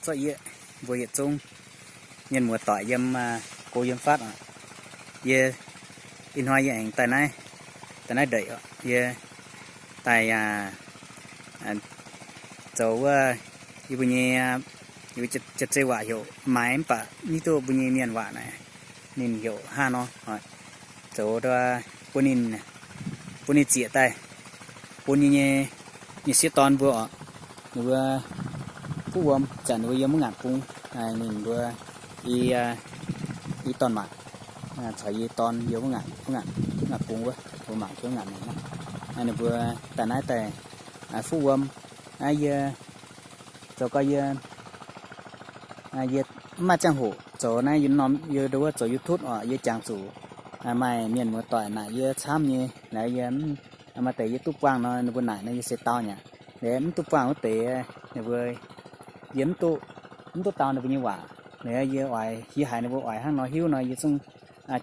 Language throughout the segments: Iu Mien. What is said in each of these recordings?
Zorqv yie mbuo yietc zungv mienh muoz-doic yiem go yiem fatv oc. Yie ih hnoi yie aengx daaih naaiv, daaih naaiv ndeic oc. Yie daaih zoux wuov, yie mbuo nyei, yie mbuo jaav-zei waac heuc maaiz mv baac mv duqv mbuo nyei mienh waac naaic, ninh heuc hnangv nor. Zoux bun ninh, bun ninh zieqc daaih, bun yie nyei, nyei sieqv dorn mbuo oc, ninh mbuo fuqv wuom zanc ninh mbuo yiem wuov ngaanc bung, ninh mbuo i, i dorn-maac caux yie dorn yiem wuov ngaanc, wuov ngaanc bung wuov, mbuo mangc jienv wuov ngaanc naaic, ninh mbuo daaih naaiv daaih fuqv wuom. Naaiv yie zoux gau yie, yie mv maaih ziangh hoc zoux naaiv, yie norm yie ndau wuov zoux YouTube oc, yie jangx zuqc maaih mienh muoz-doic naaic yie camv nyei. Naaiv yie maaih deix yie duqv buangh nor, ninh mbuo naaic nor yie se dau nyei aqv. Mv duqv buangh wuov deix, ninh mbuo, yie mv duqv, mv duqv dau ninh mbuo nyei waac. Naaiv yie oix, yie haiz ninh mbuo oix hnangv nor hiuv nor, yie zungv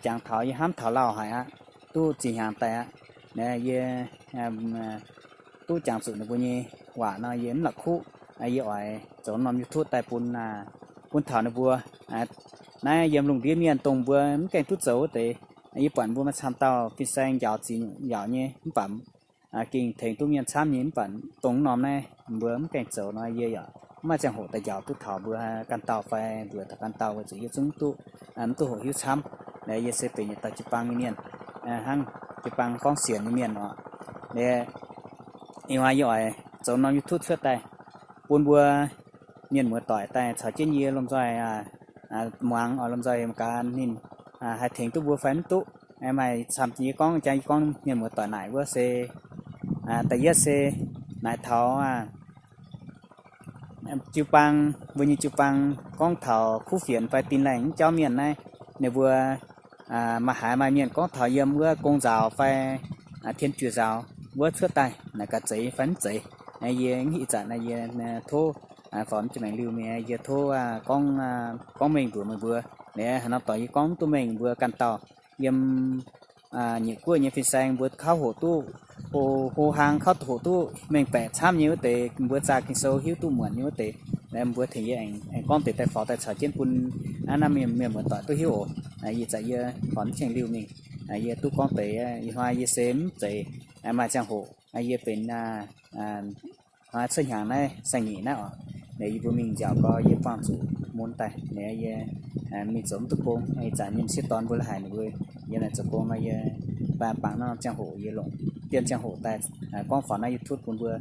jangx taux, yie hnamv taux lauh haic aqv, duqv zinh hnyangx daaih aqv. Naaiv yie duqv jangx zuqc ninh mbuo nyei waac nor, yie mv la'kuqv. Yie oix zoux norm YouTube daaih bun, bun taux ninh mbuo naaiv yiem lungh ndiev mienh dongh mbuo mv gaengh duqv zoux wuov deix. Yie buatc mbuo maaih camv dauh fin-saeng njaaux ziex nyungc njaaux nyei, mv baac ging tengx duqv mienh camv nyei, mv baac dongh norm naaiv mbuo mv gaengh zoux nor, yie yaac mv maaih ziangh hoc daaih njaaux duqv taux mbuo ganh dauh fai mbuox taux ganh dauh weic zuqc yie zungv duqv, mv duqv hoqc hiuv camv. Naaiv yie se benx yietc dauh jiu-baang nyei mienh, hnangv jiu-baang gorngv sienx nyei mienh oc. Naaiv ih hnoi yie oix zoux norm YouTube cuotv daaih bun mbuo mienh muoz-doic daaih caux jienv yie lomh nzoih muangx oc, lomh nzoih gaax ninh haih tengx duqv mbuo fai mv duqv. Maaih camv yie gorngv jangx, yie gorngv mienh muoz-doic naaic wuov se, da'yietv se naaic taux jiu-baang, mbuo nyei jiu-baang gorngv taux kuv fienx fai tin laengh mv jauv mienh naaiv, ninh mbuo maaih haaix maaih mienh gorngv taux yiem wuov gong nzaaux fai tien juoz nzaaux wuov cuotv daaih naaic gaax zeiz fai mv zeiz. Yie ih zanc yie tov, faaux mv jiex maengc liuh mingh, yie tov gorngv, gorngv mengh mbuox meih mbuo. Naaiv haaix norm dorngx yie gorngv mv duqv mengh mbuo ganh dauh yiem nyiec guoqv nyei fin-saeng mbuo kauv hoqc duqv, hlo hlo hlang kauv hoqc duqv mengh baeqc camv nyei wuov deix, mbuo zaah Ging-Sou hiuv duqv muonc nyei wuov deix, mbuo tengx yie aengx gorngv deix daaih faaux daaih caux jienv bun naaiv mienh, mienh muoz-doic duqv hiuv oc. Ih zanc yie faaux mv jiex liuh mingh, yie duqv gorngv deix, ih hnoi yie se mv zeiz maaih ziangh hoc, yie benx hnoi cuotv hnyangx naaiv saeng-nyeic naaiv oc. Naaiv yie mbuo mingh nziaauc gau yie buangh zuqc mun daaih, naaiv yie mingh zoux mv duqv gong. Ih zanc yie m'sieqv dorn mbuo la'haic ninh mbuo yiem naaic zoux gong nor, yie bangc norm ziangh hoc yie longc diemh ziangh hoc daaih gorngv faaux naaiv YouTube bun mbuo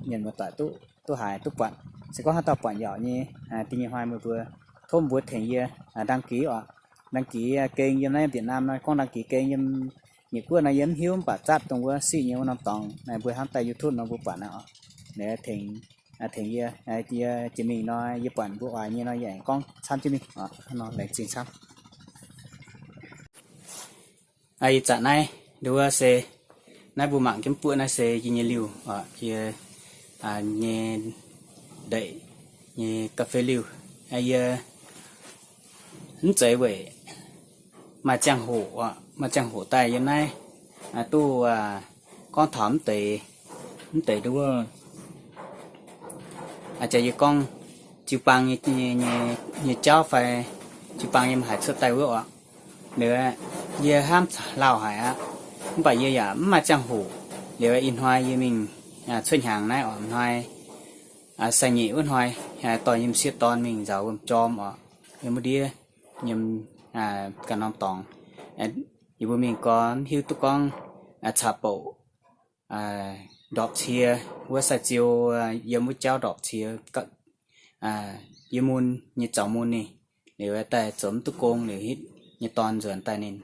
mienh muoz-doic duqv, duqv haiz duqv buatc. Se gorngv haaix dauh buatc yaac nyei, da'nyeic hnoi meih mbuo tov mbuo tengx yie đăng ký oc. Đăng ký kênh yiem naaiv Việt Nam nor gorngv đăng ký kênh, yiem nyiec guoqv nor yie mv hiuv, mv baac zatv dongh wuov siqv nyei wuov norm dorngx naaiv mbuo hnamv daaih YouTube nor mbuo buatc aqv oc. Tengx, tengx yie, yie jiex mingh nor yie buatc mbuo oix nyei nor yie aengx gorngv camv jienv mingh oc. Nor laengz zingh camv. Ih zanc naaiv nduov se, naaiv mbuo mangc jienv buoqv naaiv se yie nyei liuh oc, yie nyei ndeic nyei ga'fei liuh. Yie mv zeiz weic maaih ziangh hoc oc, maaih ziangh hoc daaih yiem naaiv duqv gorngv taux mv deix, mv deix nduov, jaax yie gorngv jiu-baang nyei, nyei jauv fai jiu-baang yiem haaix cuotv daaih wuov oc. Liuz yie hnamv lauh haic aqv, mv baac yie yaac mv maaih ziangh hoc. Liuz ih hnoi yie mingh cuotv hnyangx naaiv oc, hnoi saeng-nyeic wuov hnoi, dorh yie m'sieqv dorn mingh nzaaux wuom-jorm oc, yiem wuov ndiev, yiem ganh norm dorngx. Yie mbuo mingh gorn mv hiuv duqv gorngv caux bouc ndorpc cie wuov sai-ziou, yiem wuov jauv ndorpc cie, yiem mun nyei zaux mun ninh, liuz daaih zoux mv duqv gong liuz hitv nyei dorn nzuonx daaih ninh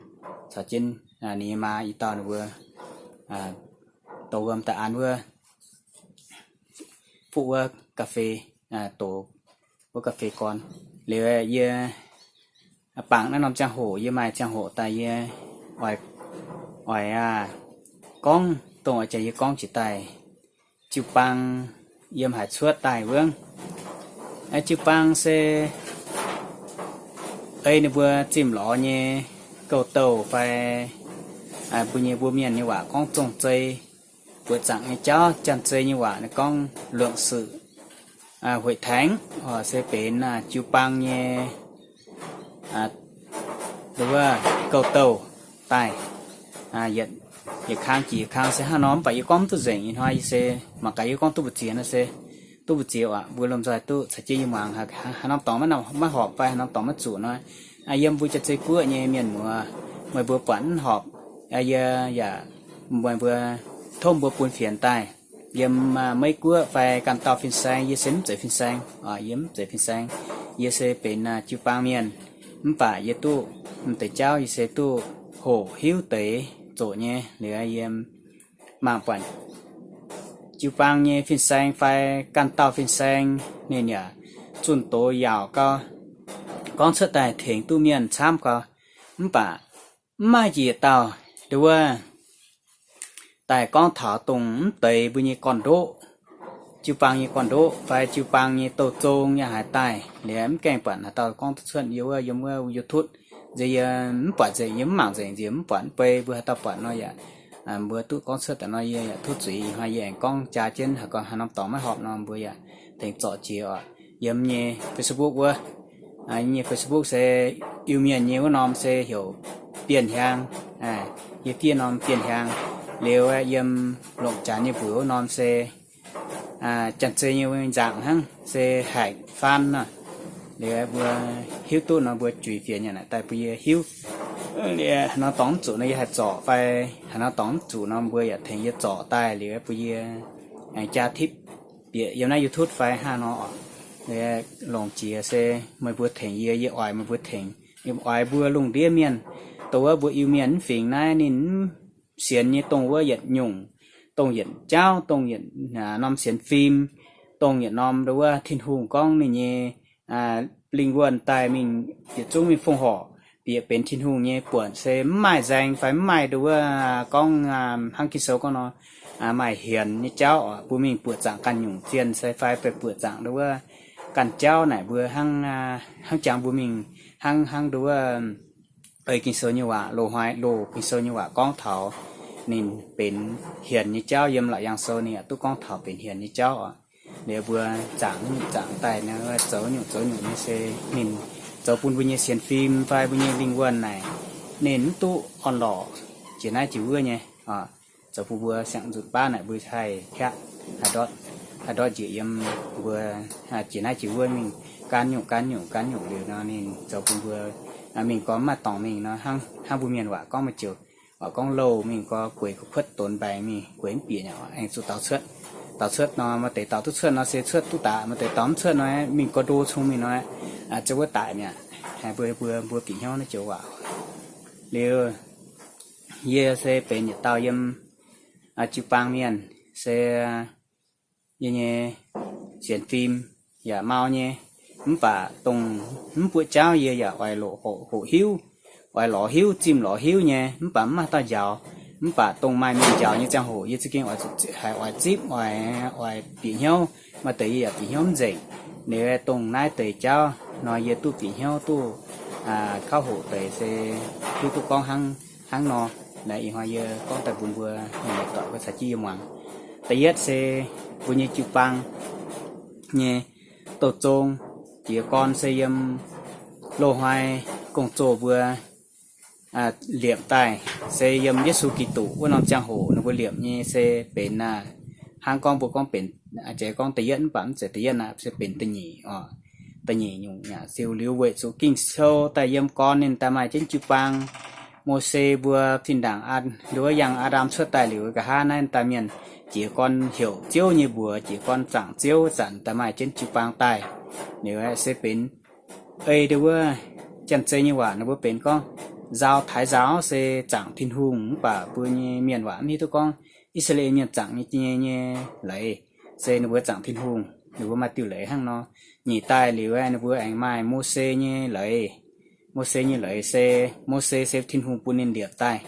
caux jienv ninh nyei maa i dauh ninh mbuo douz wuom daaih an wuov, fuqv wuov ga'fei, dox wuov ga'fei gorn. Liuz yie bangc naaiv norm ziangh hoc yie maaih ziangh hoc daaih yie oix, oix gorngv dongh oix jaax yie gorngv jiex daaih jiu-baang yiem haaix cuotv daaih wuov. Jiu-baang se ei ninh mbuo zimh lorz nyei gouv-douh fai mbuo nyei mbuo mienh nyei waac gorngv zong-zei, buoqc zaangc nyei jauv, janx-zei nyei waac ninh gorngv luonc suic. hueic taengx, se benx jiu-baang nyei, nduov, gouv-douh daaih. Yietc kang jiex kang se hnangv nor, mv baac yie gorngv mv duqv nzengc. Ih hnoi yie se mangc gaax yie gorngv duqv mbu'ziex nor se, duqv mbu'ziex aqv, mbuo lomh nzoih duqv caux jienv yie muangx, haaix norm dorngx maiv horpc fai haaix norm dorngx maiv zuqc nor, yiem mbuo Janx-Zei Guoqv nyei mienh muoz, meih mbuo buatc mv horpc, yie yaac, meih mbuo, tov mbuo bun fienx daaih. Yiem Meiv Guoqv fai ganh dauh fin-saeng, yie se mv zeiz fin-saeng, yie mv zeiz fin-saeng, yie se benx jiu-baang mienh. Mv baac yie duqv m'deix jauv yie se duqv hoqc hiuv deix zoqc nyei. Liuz yiem mangc buatc jiu-baang nyei fin-saeng fai ganh dauh fin-saeng, ninh yaac zunh doz yaauc gau, gorngv cuotv daaih tengx duqv mienh camv gau. Mv baac mv maaih njiec dauh nduov daaih gorngv taux dongh mv deix mbuo nyei gorn-ndoqv, jiu-baang nyei gorn-ndoqv fai jiu-baang nyei douh zong yaac haaix daaih. Liuz mv gaengh buatc haaix dauh gorngv duqv cuotv yiem wuov, yiem wuov YouTube. Nziex yie mv buatc nzengc, yie mv mangc nzengc, nziex mv buatc, mv bei mbuo haaix dauh buatc nor yaac, mbuo duqv gorngv cuotv daaih nor yie yaac tov zuiz. Ih hnoi yie aengx gorngv jaa jienv haaix, haaix norm dorngx maiv horpc nor mbuo yaac tengx zorc jiex oc. Yiem nyei Facebook wuov, nyei Facebook se Iu-Mienh nyei wuov norm se heuc Bienh Hiaang, yie fiev norm Bienh Hiaang. Liuz yiem longc janx nyei mbuox wuov norm se Janx-Zei nyei nzaangc hnangv se Haengc Faan nor. Liuz mbuo hiuv duqv nor mbuo juix fienx yaac naaic daaih bun yie hiuv. Liuz haaix norm dorngx mv zuqc nor yie haih zorc fai haaix norm dorngx mv zuqc nor mbuo yaac tengx yie zorc daaih liuz bun yie aengx jaa tipv bieqc yiem naaiv YouTube fai hnangv nor oc. Liuz longc jiex se meih mbuo tengx yie, yie oix meih mbuo tengx, yie oix mbuo lungh ndiev mienh, dongh wuov mbuo Iu-Mienh mv fingx naaiv ninh mv sienx nyei dongh wuov yietc nyungc, dongh yietc jauv, dongh yietc norm sienx fim, dongh yietc norm nduov wuov Tin-Hungh gorngv ninh nyei lingh wuonh daaih mingh yietc zungv mingh fongc horc bieqc benx Tin-Hungh nyei buonc se mv maaih nzaeng fai mv maaih nduov wuov gorngv hnangv Ging-Sou gorngv nor maaih hienx nyei jauv oc. Mbuo mingh buoqc zaangc ganh nyungc zienh se fai buoqc zaangc nduov wuov ganh jauv naaic mbuo hnangv, hnangv jangx mbuo mingh hnangv, hnangv nduov wuov ei Ging-Sou nyei waac, loz-hnoi loz Ging-Sou nyei waac gorngv taux ninh benx hienx nyei jauv. Yiem Laauc Yaangh Sou ninh yaac duqv gorngv taux benx hienx nyei jauv oc. Liuz mbuo zaangc nyungc zaangc daaih, zoux nyungc zoux nyungc nyei se ninh zoux bun mbuo nyei sienx fim fai mbuo nyei lingh wuonh naaic ninh mv duqv orn-lorqc jiex naaiv jiex wuov nyei. Zoux bun mbuo siang-nzunc baav naaic mbuo haih hiav, haih ndortv, haih ndortv njiec yiem mbuo jiex naaiv jiex wuov mingh gaanv nyungc gaanv nyungc gaanv nyungc liuz nor ninh zoux bun mbuo mingh gorn mv maaih dorngx mingh nor, hnangv mbuo mienh waac gorngv maaih joux waac gorngv louh mingh gorn gueix kuv kuotv donx mbaengx mingh gueix mv bieqc nyei. Aengx zuqc daux cuotv, daux cuotv nor maaih deix daux duqv cuotv nor se cuotv duqv daaih, maaih deix daux mv cuotv nor mingh gorn ndo cong mingh nor, ziouc wuov daic mi'aqv. Mbuo, mbuo, mbuo bieqc hnyouv naaiv joux waac. Liuz yie se benx yietc dauh yiem jiu-baang mienh se yie nyei sienx fim yaac mau nyei, mv baac dongh mv buoqv jauv yie yaac oix loqc hoqc hiuv, oix lorz hiuv, zimh lorz hiuv nyei, mv baac mv maaih dauh njaaux. Mv baac dongh maaih mienh njaaux nyei ziangh hoc yie za'gengh oix zuqc haiz oix zipv, oix, oix bieqc hnyouv. Maaih deix yie yaac bieqc hnyouv mv nzengc. Liuz dongh naaiv deix jauv nor yie duqv bieqc hnyouv duqv kauv hoqc deix se hiuv duqv gorngv hnangv, hnangv nor. Naaiv ih hnoi yie gorngv daaih mbuox mbuo mienh muoz-doic mbuo caux jienv yie muangx. Da'yietv se mbuo nyei jiu-baang nyei douz-zong jiez gorn se yiem loz-hnoi gong-zoh mbuo liepc daaih, se yiem Yesu Giduc wuov norm ziangh hoc ninh mbuo liepc nyei se benx aac, hnangv gorngv mbuo gorngv benx, a'jeix gorngv da'yietv mv baac mv zeiz da'yietv aac, se benx da'nyeic oc. Da'nyeic nyungc yaac siou liuz weic zuqc Ging-Sou daaih yiem gorn ninh daaih maaih jienv jiu-baang. Mose mbuo fih ndaangc nduov yangh Aa^ndam cuotv daaih liuz, nqa'haav naaiv daaih mienh jiez gorn heuc Ziouv nyei mbuox, jiez gorn zaangc Ziouv zanc daaih maaih jienv jiu-baang daaih. Liuz se benx ei nduov wuov Janx-Zei nyei waac ninh mbuo benx gorngv nzaau taaix nzaau se zaangc Tin-Hungh, mv baac mbuo nyei mienh waac mv hiuv duqv gorngv I^saa^laa^en Mienh zaangc nyei, nyei, nyei leiz se ninh mbuo zaangc Tin-Hungh, ninh mbuo maaih diuh leiz hnangv nor. Nyic daaih liuz ninh mbuo aengx maaih Mose nyei leiz. Mose nyei leiz se, Mose se Tin-Hungh bun ninh liepc daaih.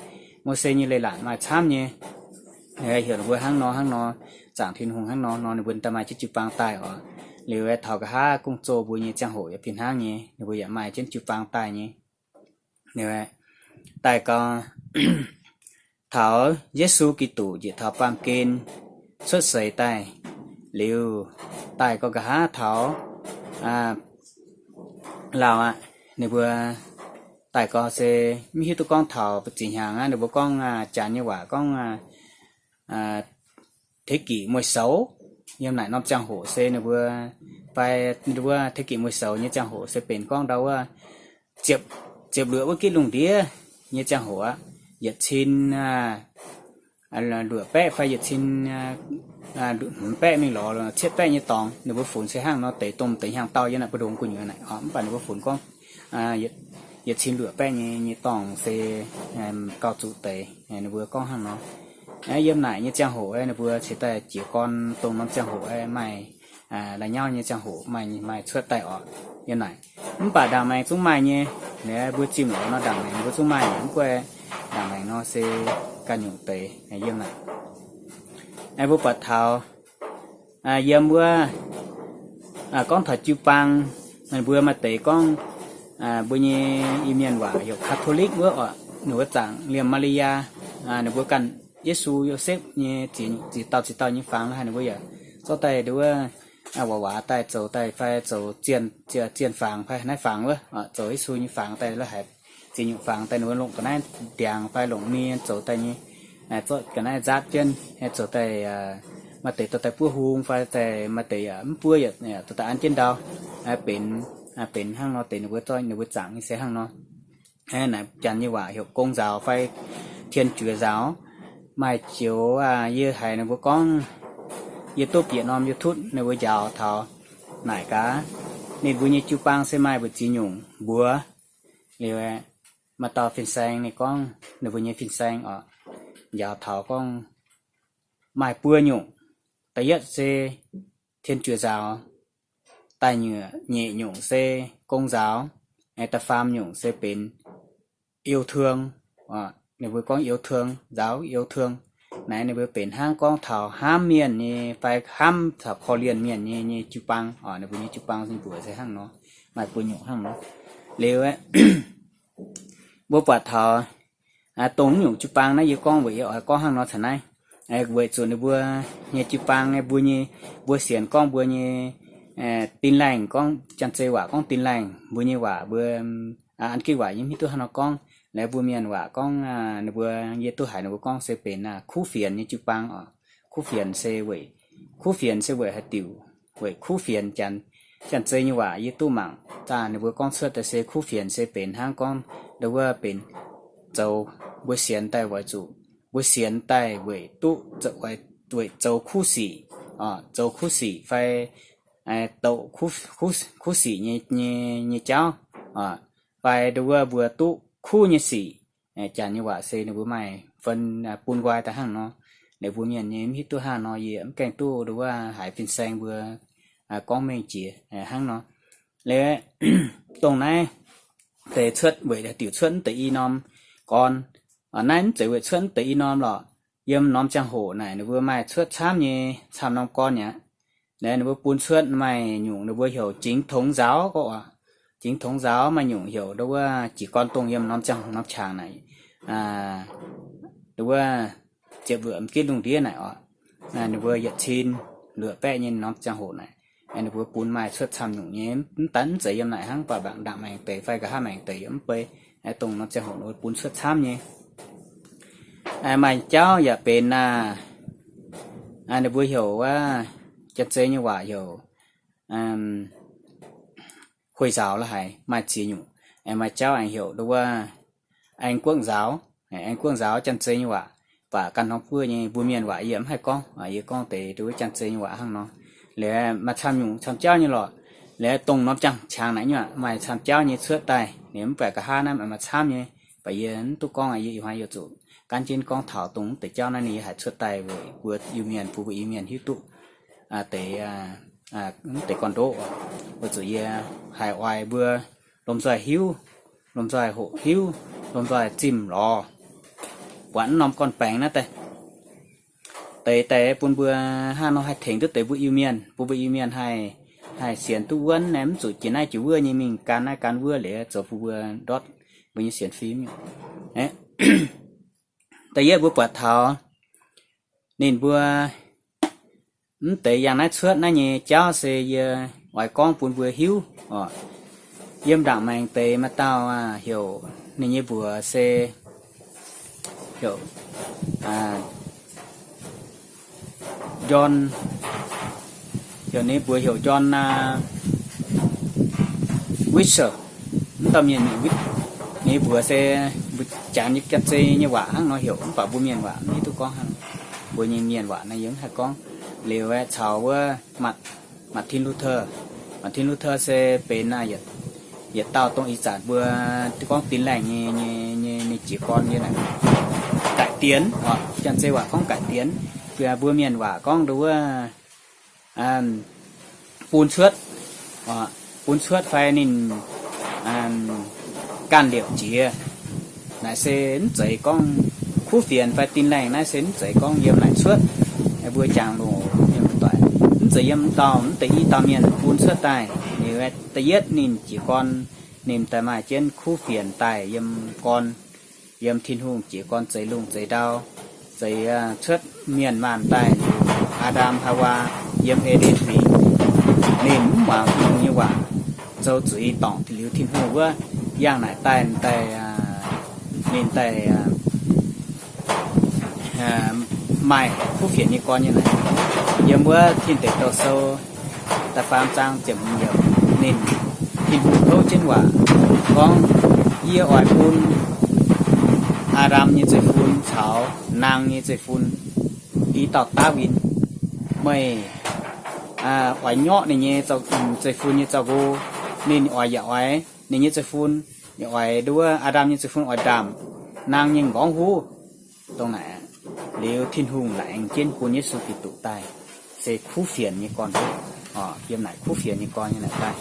Mose nyei leiz-latc maaih camv nyei, heuc ninh mbuo hnangv nor hnangv nor, zaangc Tin-Hungh hnangv nor nor ninh mbuo daaih maaih jienv jiu-baang daaih oc. Liuz taux nqa'haav gong-zoh mbuo nyei ziangh hoc yaac fih hnangv nyei, ninh mbuo yaac maaih jienv jiu-baang daaih nyei. Daaih gau, taux Yesu Giduc njiec taux baamh gen cuotv seix daaih, Liuz daaih gau nqa'haav taux Laauh aqv, ninh mbuo daaih gau se mv hiuv duqv gorngv taux zinh hnyangx aqv. Ninh mbuo gorngv Janx nyei waac gorngv thế kỷ mười sáu, yiem naaic norm ziangh hoc se ninh mbuo, fai ninh mbuo thế kỷ mười sáu nyei ziangh hoc se benx gorngv ndau wuov ziepc, ziepc luoqc wuov gitv lungh ndiev nyei ziangh hoc aqv. Yietc cin luoqc baeqv fai yietc cin hmz baeqv mingh lorz cietv baeqv nyei dorngx, ninh mbuo funx se hnangv nor deix, dongh deix hnyangx-daauh yiem naaic mbu'ndongx gu'nyuoz naaic oc. Mv baac ninh mbuo funx gorngv yietc cin luoqc baeqv nyei, nyei dorngx se gauh zuqc deix, ninh mbuo gorngv hnangv nor. Yiem naaic nyei ziangh hoc ninh mbuo cingx daaih jiez gorn dongh norm ziangh hoc maaih la'nyauv nyei ziangh hoc maaih, maaih cuotv daaih oc. Yiem naaic mv baac ndaangc maengx zungv maaih nyei. Mbuo zimh lorz nor ndaangc maengx mbuo zungv maaih, mv gunv ndaangc maengx nor se ganh nyungc deix yiem naaic. Mbuo buatc taux yiem wuov gorngv taux jiu-baang, mbuo maaih deix gorngv mbuo nyei Iu-Mienh waac heuc Catholic wuov oc, ninh mbuo zaangc liemh Maa^li^yaa, ninh mbuo ganh Yesu, Yosepv nyei ziex, ziex dauh ziex dauh nyei fangx la'haaix ninh mbuo yaac zorqv daaih nduov waac waac daaih zoux daaih fai zoux zienh, zienh fangx fai naaiv fangx wuov, zoux Yesu nyei fangx daaih la'haaix ziex nyungc fangx daaih ninh mbuo longc ga'naaiv ndiangx fai longc nie zoux daaih nyei, zorqv ga'naaiv nzaatv jienv zoux daaih, maaih deix dorh daaih buov hung fai daaih maaih deix yaac mv buov, dorh daaih an jienv ndau, benx, benx hnangv nor deix ninh mbuo zorqv ninh mbuo zaangc nyei se hnangv nor. Naaiv Janx nyei waac heuc Công giáo fai Thiên Chúa giáo. Maaih joux yie haiz ninh mbuo gorngv, yie duqv bieqc norm YouTube ninh mbuo njaaux taux naaic gaax, ninh mbuo nyei jiu-baang se maaih mbu'ziex nyungc mbuox. Liuz maaih dauh fin-saeng ninh gorngv, ninh mbuo nyei fin-saeng oc, njaaux taux gorngv maaih buo nyungc. Da'yietv se Thiên Chúa giáo, da'nyeic nyungc se Công giáo, da'faam nyungc se benx yêu thương. Ninh mbuo gorngv yêu thương, giáo yêu thương. Naaiv ninh mbuo benx hnangv gorngv taux hnamv mienh nyei fai hnamv taux korv-lienh mienh nyei, nyei jiu-baang oc. Ninh mbuo nyei jiu-baang mbuox se hnangv nor, maaih buo nyungc hnangv nor. Liuz mbuo buatc taux dongh nyungc jiu-baang naaiv yie gorngv weic yie oix gorngv hnangv nor caux naaiv, weic zuqc ninh mbuo nyei jiu-baang nyei mbuo nyei, mbuo sienx gorngv mbuo nyei Tin Lành, gorngv Janx-Zei waac gorngv Tin Lành, mbuo nyei waac mbuo An Kinh waac yie mv hiuv duqv hnangv nor gorngv. Laaix mbuo Mienh waac gorngv ninh mbuo, yie duqv haiz ninh mbuo gorngv se benx kuv fienx nyei jiu-baang oc. Kuv fienx se weic, kuv fienx se weic haaix diuc? Weic kuv fienx, Janx-Zei nyei waac yie duqv mangc zaah ninh mbuo gorngv cuotv daaih se kuv fienx se benx hnangv gorngv ndau wuov benx zoux mbuo sienx daaih weic zuqc, mbuo sienx daaih weic duqv, weic zoux kuv sic, zoux kuv sic fai doqc kuv sic nyei, nyei jauv, fai ndau wuov mbuo duqv kuv nyei sic. Janx nyei waac se ninh mbuo maaih fun bun nqoi daaih hnangv nor. Ninh mbuo Mienh nyei mv hiuv duqv hnangv nor, yie mv gaengh duqv ndau wuov haiz fin-saeng mbuo gorngv mengh jiex hnangv nor. Liuz dongh naaiv deix cuotv weic diuc cuotv mv deix i norm gorn. Naaiv mv zeiz weic cuotv mv deix i norm lorqc. Yiem norm ziangh hoc naaic ninh mbuo maaih cuotv camv nyei camv norm gorn aqv. Naaiv ninh mbuo bun cuotv maaih nyungc ninh mbuo heuc chính thống giáo gorngv oc. Chính thống giáo maaih nyungc heuc ndau wuov jiez gorn dongh yiem norm ziangh norm qangx naaic, ndau wuov ziepc luoqc m'gitv lungh ndiev naaic oc. Ninh mbuo yietc cin luoqc baeqv nyei norm ziangh hoc naaic, ninh mbuo bun maaih cuotv camv nyungc nyei, mv daan mv zeiz yiem naaic hnangv, mv baac ndaangc maengx deix fai nqa'haav maengx deix yaac mv bei. Dongh norm ziangh hoc ninh mbuo bun cuotv camv nyei. Maaih jauv yaac benx ninh mbuo heuc wuov, Janx-Zei nyei waac heuc Hồi giáo la'haiz, maaih ziex nyungc. Maaih jauv aengx heuc ndau wuov Anh Quốc giáo, Anh Quốc giáo Janx-Zei nyei waac. Baac ganh norm guoqv nyei mbuo Mienh waac yie mv haih gorngv, yie gorngv deix ndau wuov Janx-Zei nyei waac hnangv nor. Liuz maaih camv nyungc camv jauv nyei lorqc. Liuz dongh norm ziangh qangx naaic nyungc maaih camv jauv nyei cuotv daaih. Liuz mv baac nqa'haav naaiv maaih camv nyei, baac yie mv duqv gorngv, yie ih hnoi yie zuqc gaanv jienv gorngv taux dongh mv deix jauv naaiv ninh yie haiz cuotv daaih weic mbuo Iu-Mienh, bun mbuo Iu-Mienh hiuv duqv deix, mv deix gorn-ndoqv. Weic zuqc yie haiz oix mbuo lomh nzoih hiuv, lomh nzoih hoqc hiuv, lomh nzoih zimh lorz buatc mv norm gorn-baengx naaiv daaih. Deix daaih bun mbuo hnangv nor haih tengx duqv deix mbuo Iu-Mienh, bun mbuo Iu-Mienh haih, haih sienx duqv wuonv, mv zuqc jiex naaiv jiex wuov nyei mingh gan naaiv gan wuov liuz zoux bun mbuo ndortv mbuo nyei sienx fim. Da'yietv mbuo buatc taux ninh mbuo Mv deix yangh naaiv cuotv naaiv nyei jauv se yie oix gorngv bun mbuo hiuv oc. Yiem ndaangc maengx deix maaih dauh heuc ninh nyei mbuox se heuc John, heuc ninh mbuox heuc John Whistle. Mv dauh mienh ninh mbuox se mbuo jangx nyei ga'naaiv nyei waac hnangv nor heuc, mv baac mbuo mienh waac mv hiuv duqv gorngv hnangv. Mbuo nyei mienh waac naaiv yie mv haih gorngv. Liuz aeqv, caux wuov Martin Luther. Martin Luther se benx yietc dauh dongh ih zanc mbuo gorngv Tin-Laengh nyei, nyei, nyei jiez gorn nyei naaic, cải tiến oc. Janx-zei waac gorngv cải tiến, mbuo mienh waac gorngv nduov wuov bun cuotv, bun cuotv fai ninh ganh liouc jiex. Naaic se mv zeiz gorngv kuv fienx fai Tin-Laengh naaiv se mv zeiz gorngv yiem naaic cuotv. Mbuo jangx longx mienh muoz-doic, mv zeiz yiem dauh mv deix i dauh mienh bun cuotv daaih. Liuz da'yietv ninh jiez gorn, ninh daaih maaih jienv kuv fienx daaih yiem gorn, yiem Tin-Hungh jiez gorn zeix lungh zeix ndau, zeix cuotv mienh maanh daaih liuz, Aa^ndam Haawaa yiem E^nden Huingx, ninh mv muangx Tin-Hungh nyei waac, zoux zuiz dorngc liuz Tin-Hungh wuov, yangh naaic daaih, daaih, ninh daaih maaih kuv fienx nyei gorn nyei naaic. Yiem wuov Tin Deic Douh Sou da'faam zaang ziepc hmz yiemc, ninh, Tin-Hungh tov jienv waac gorngv, Yie oix bun Aa^ndam nyei zeiv-fun caux naang nyei zeiv-fun, i dauh Daawin, meih oix nyorqv ninh nyei zeiv-fun nyei zaux-nqo. Ninh oix yaac oix ninh nyei zeiv-fun, oix nduov Aa^ndam nyei zeiv-fun oix ndaamc naang nyei m'nqorngv huv. Dongh naaic, liuz Tin-Hungh laengz jienv bun Yesu Giduc daaih, se kuv fienx nyei gorn. Yiem naaic kuv fienx nyei gorn nyei naaic daaih.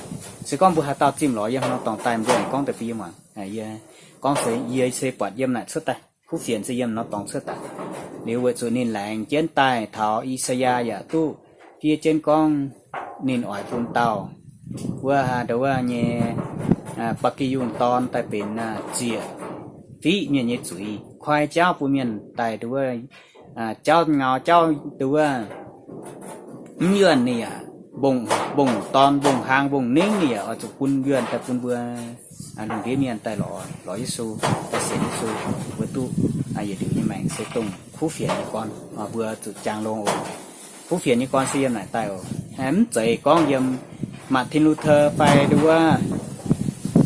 Se gorngv mbuo haaix dauh zimh lorz yiem haaix norm dorngx daaih, mbuo aengx gorngv deix bun yie muangx. Yie gorngv se, yie se buatc yiem naaic cuotv daaih, kuv fienx se yiem norm dorngx cuotv daaih. Liuz weic zuqc ninh laengz jienv daaih taux I^saa^yaa yaac duqv fiev jienv gorngv ninh oix bun dauh wuov, ndo wuov nyei Ba'gi Yungh Dorn daaih benx ziec fiqv mienh nyei zuiz, koi jauv bun mienh daaih ndo wuov, jauv ngau jauv ndo wuov, mv yuonh ninh yaac mbong, mbong dorn, mbong hlang, mbong ningv ninh yaac oix zuqc bun yuonh daaih bun mbuo lungh ndiev mienh daaih lorz, lorz Yesu, daaih sienx Yesu, mbuo duqv yietc liuz nyei maengc se dongh kuv fienx nyei gorn. Mbuo zuqc jangx longx oc. Kuv fienx nyei gorn se yiem naaic daaih oc. Mv zeiz gorngv yiem Martin Luther fai ndo wuov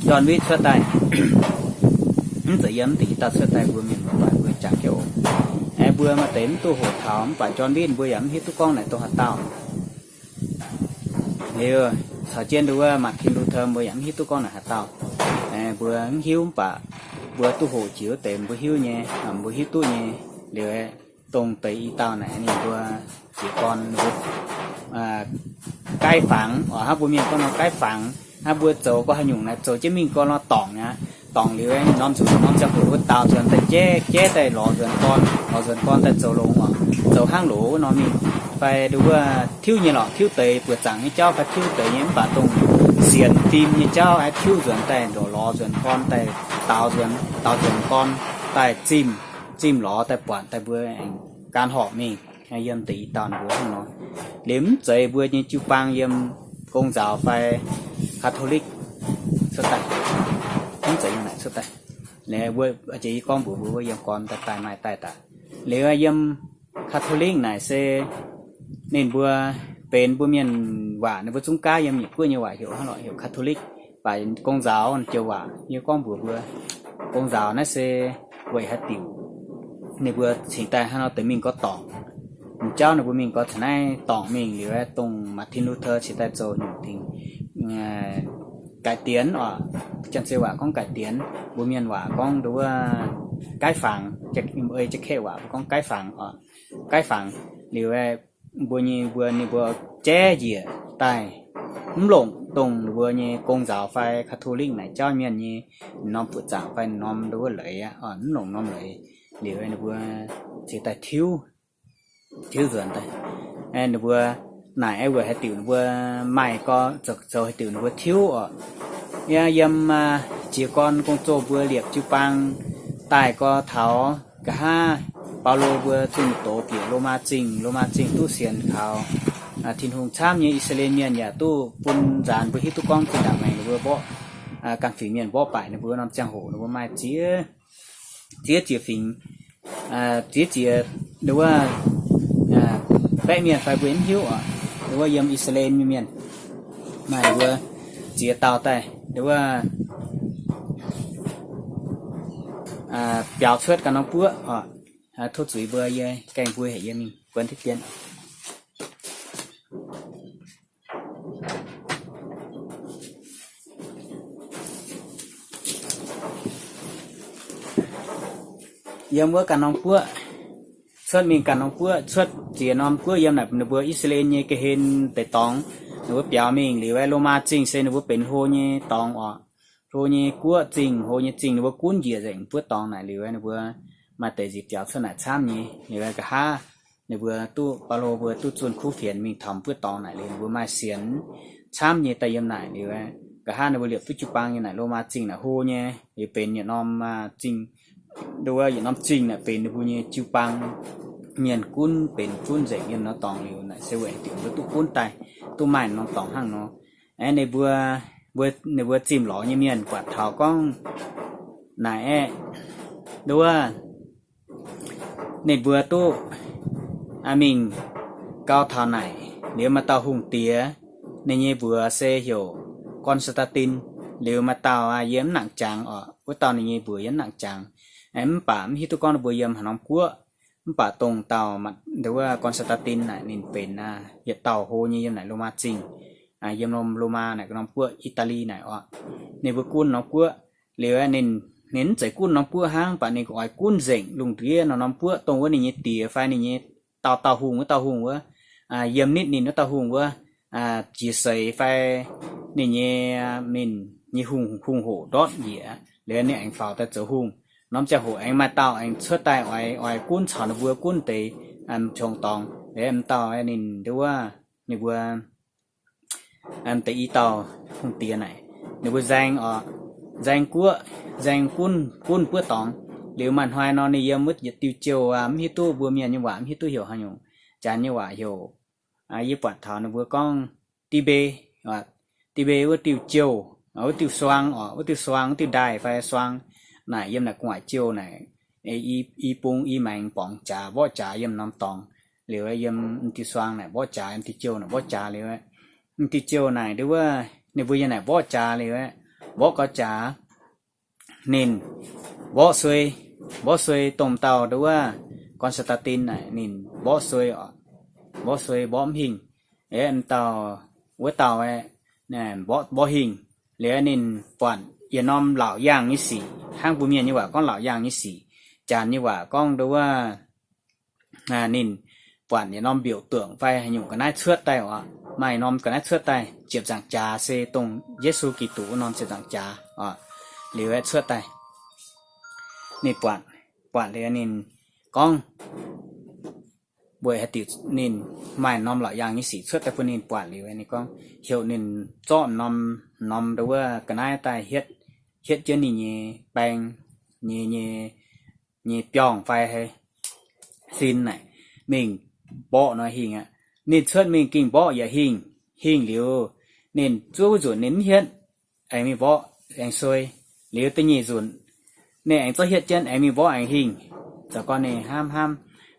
John Wit cuotv daaih. Mv zeiz yiem mv deix i dauh cuotv daaih, mbuo mienh muoz-doic mbuo jangx jienv oc. Mbuo maaih deix mv duqv hoqc taux, mv baac John Wit mbuo yaac mv hiuv duqv gorngv naaic dongh haaix dauh. Liuz caux jienv ndo wuov Martin Luther mbuo yaac mv hiuv duqv gorngv naaic haaix dauh. Mbuo mv hiuv, mv baac mbuo duqv hoqc jiex wuov deix mbuo hiuv nyei, mbuo hiuv duqv nyei. Liuz dongh deix i dauh naaic ninh mbuo jiez gorn, mbuo ไกด์ฝัง oc, hnangv mbuo mienh gorngv nor ไกด์ฝัง. Hnangv mbuo zoux gorngv haaix nyungc naaic, zoux jienv mingh gorn nor dorngc aqv. Dorngc liuz norm nzunc norm ziangh hoc wuov daaux nzuonx daaih jaiv, jaiv daaih lorz nzuonx gorn, lorz nzuonx gorn daaih zoux longx oc. Zoux hnangv loz wuov norm mingh, fai ndo wuov tiuv nyei lorqc, tiuv deix buoqc zaangc nyei jauv fai tiuv deix nyei, mv baac dongh sienx fim nyei jauv aeqv, tiuv nzuonx daaih lorz nzuonx gorn daaih daaux nzuonx, daaux nzuonx gorn daaih zimh, zimh lorz daaih buatc daaih mbuo aengx gan horpc mingh. Yiem deix i dauh ninh mbuo hnangv nor. Liuz mv zeiz mbuo nyei jiu-baang yiem gong-nzaaux fai Catholic cuotv daaih, mv zeiz yiem naaic cuotv daaih. Liuz mbuo jiex i gorngv mbuox mbuo, mbuo yiem gorn daaih daaih maaih daaih daaih. Liuz yiem Catholic naaic se ninh mbuo benx mbuo mienh waac, ninh mbuo zungv gaav yiem yietc guoqv nyei waac heuc hnangv lorqc, heuc Catholic. Baac gong-nzaaux joux waac yie gorngv mbuox mbuo, gong-nzaaux naaiv se weic haaix diuc ninh mbuo cingx daaih hnangv nor deix mingh gorx dorngc. M'jauv ninh mbuo mingh gorx caux naaiv dorngc mingh liuz, dongh Martin Luther cingx daaih zoux nyungc dingc 改tiến oc. Janx-zei waac gorngv 改tiến, mbuo mienh waac gorngv ndo wuov 开放, ei, Janx-kaeqv waac mbuo gorngv 开放 oc. 开放 liuz, mbuo nyei, mbuo, ninh mbuo jaiv njiec daaih, mv longc dongh ninh mbuo nyei gong-nzaaux fai Catholic naaic jauv mienh nyei norm buoqc zaangc fai norm ndo wuov leiz aqv, mv longc norm leiz. Liuz ninh mbuo cingx daaih tiuv, tiuv nzuonx daaih. Ninh mbuo naaic weic haaix diuc ninh mbuo maaih gorx zoux haaix diuc ninh mbuo tiuv oc. Yiem jiez gorn gong-zoh mbuo liepc jiu-baang daaih gorx taux nqa'haav Baulo mbuo zunh doz bieqc Lomaa Zingh, Lomaa Zingh duqv sienx kaux Tin-Hungh camv nyei. I^saa^laa^en Mienh yaac duqv bun nzaanx mbuo hiuv duqv gorngv zinh ndaangc maengx ninh mbuo mborqv, ganh fingx mienh mborqv baaic ninh mbuo norm ziangh hoc ninh mbuo maaih ziex, ziex jiex fingx, ziex jiex, nduov, baeqv mienh fai mbuo mv hiuv oc. Nduov yiem I^saa^laa^en nyei mienh maaih nduov ziex dauh daaih nduov biaux cuotv ganh norm guoqv oc. Tov zuiz mbuo, yie gaengh mbuo haic, yie mingh buonv diqv dien. Yiem wuov ganh norm guoqv, cuotv mingh ganh norm guoqv, cuotv ziex norm guoqv yiem naaic ninh mbuo I^saa^laa^en nyei ga'hlen deix dorngx, ninh mbuo biaux mingh liuz, Lomaa Zingh se ninh mbuo benx hlo nyei dorngx oc. Hlo nyei guoqv zingh, hlo nyei zingh ninh mbuo gunv njiec nzengc buov dorngx naaic liuz, ninh mbuo maaih deix nzic biaux cuotv naaic camv nyei. Liuz nqa'haav ninh mbuo duqv, Baulo mbuo duqv zunh kuv fienx mingh taux buov dorngx naaic liuz, ninh mbuo maaih sienx camv nyei daaih yiem naaic liuz, nqa'haav ninh mbuo liepc duqv jiu-baang nyei naaic Lomaa Zingh naaic hlo nyei, liuz benx yietc norm zingh, nduov yietc norm zingh naaic benx ninh mbuo nyei jiu-baang mienh gunv, benx gunv nzengc yiem norm dorngx liuz naaic se weic haaix diuc mbuo duqv gunv daaih, duqv maaih norm dorngx hnangv nor. Aeqv, ninh mbuo, mbuo, ninh mbuo zimh lorz nyei mienh buatc taux gorngv naaic aeqv, nduov ninh mbuo duqv mingh gau taux naaic liuz, maaih dauh hungh diex, ninh nyei mbuox se heuc Gon^saa^ndaa^tin. Liuz maaih dauh yie mv nangc jangx oc, wuov dauh ninh nyei mbuox yie mv nangc jangx, mv baac mv hiuv duqv gorngv ninh mbuo yiem haaix norm guoqv. Mv baac dongh dauh nduov Gon^saa^ndaa^tin naaic ninh benx yietc dauh hlo nyei yiem naaic Lomaa Zingh, yiem Lomaa naaic norm guoqv, I^daa^li naaic oc. Ninh mbuo gunv norm guoqv liuz, ninh, ninh mv zeiz gunv norm guoqv hnangv, mv baac ninh oix gunv nzengc lungh ndiev norm, norm guoqv dongh wuov ninh nyei diex fai ninh nyei dauh dauh hungh wuov, dauh hungh wuov, yiem nitv ninh wuov dauh hungh wuov, jiex seix fai ninh nyei, ninh nyei hungh, hungh hoc ndortv njiec liuz, ninh aengx faaux daaih zoux hungh. Norm ziangh hoc aengx maaih dauh aengx cuotv daaih oix, oix gunv caux ninh mbuo gunv deix qongx dorngx. Liuz m'dauh ninh nduov, ninh mbuo m'deix i dauh hungh diex naaic, ninh mbuo nzaeng oc, nzaeng guoqv, nzaeng gunv, gunv buov dorngx. Liuz maaih hnoi nor ninh yiem wuov yietc diuh jouh, mv hiuv duqv mbuo mienh nyei waac mv hiuv duqv heuc haaix nyungc, janx nyei waac heuc, yie buatc taux ninh mbuo gorngv Di Mbe, Di Mbe wuov diuh jouh, wuov diuh suang oc, wuov diuh suang, wuov diuh ndaaih fai suang naaic, yiem naaic gu'nguaaic jouh naaic, i bung i maengx borngz jaax, mborqv jaax yiem norm dorngx. Liuz yiem m'diuh suang naaic mborqv jaax, m'diuh jouh naaic mborqv jaax liuz, m'diuh jouh naaic nduov, ninh mbuo yiem naaic mborqv jaax liuz, mborqv gau jaax, ninh mborqv suei, mborqv suei dongh dauh nduov Gon^saa^ndaa^tin naaic ninh mborqv suei oc, mborqv suei mborqv mv hingh. Aeqv, m'dauh, wuov dauh aeqv, mborqv, mborqv hingh. Liuz ninh buatc yietc norm laauc yaangh nyei sic, hnangv mbuo mienh nyei waac gorngv laauc yaangh nyei sic, janx nyei waac gorngv nduov ninh buatc yietc norm mbiouc duangc fai haaix nyungc ga'naaiv cuotv daaih oc. Maaih norm ga'naaiv cuotv daaih, ziepc nzaangc jaax se dongh Yesu Giduc wuov norm ziepc nzaangc jaax oc. Liuz aeqv cuotv daaih, ninh buatc, buatc liuz ninh gorngv, weic haaix diuc ninh maaih norm laauc yaangh nyei sic cuotv daaih bun ninh buatc liuz, ninh gorngv heuc ninh zorqv norm, norm nduov ga'naaiv daaih hietv, hietv jienv ninh nyei baeng, nyei, nyei, nyei biorngh fai haaix sin naaic, mingh mborqv nor hingh aqv. Ninh cuotv mingh ging mborqv yaac hingh. Hingh liuz, ninh zuov wuov nzunc ninh mv hietv, aengx mingh mborqv aengx suei. Liuz da'nyeic nzunc ninh aengx zorqv hietv jienv aengx mingh mborqv aengx hingh. Zoux gau ninh hnamv hnamv,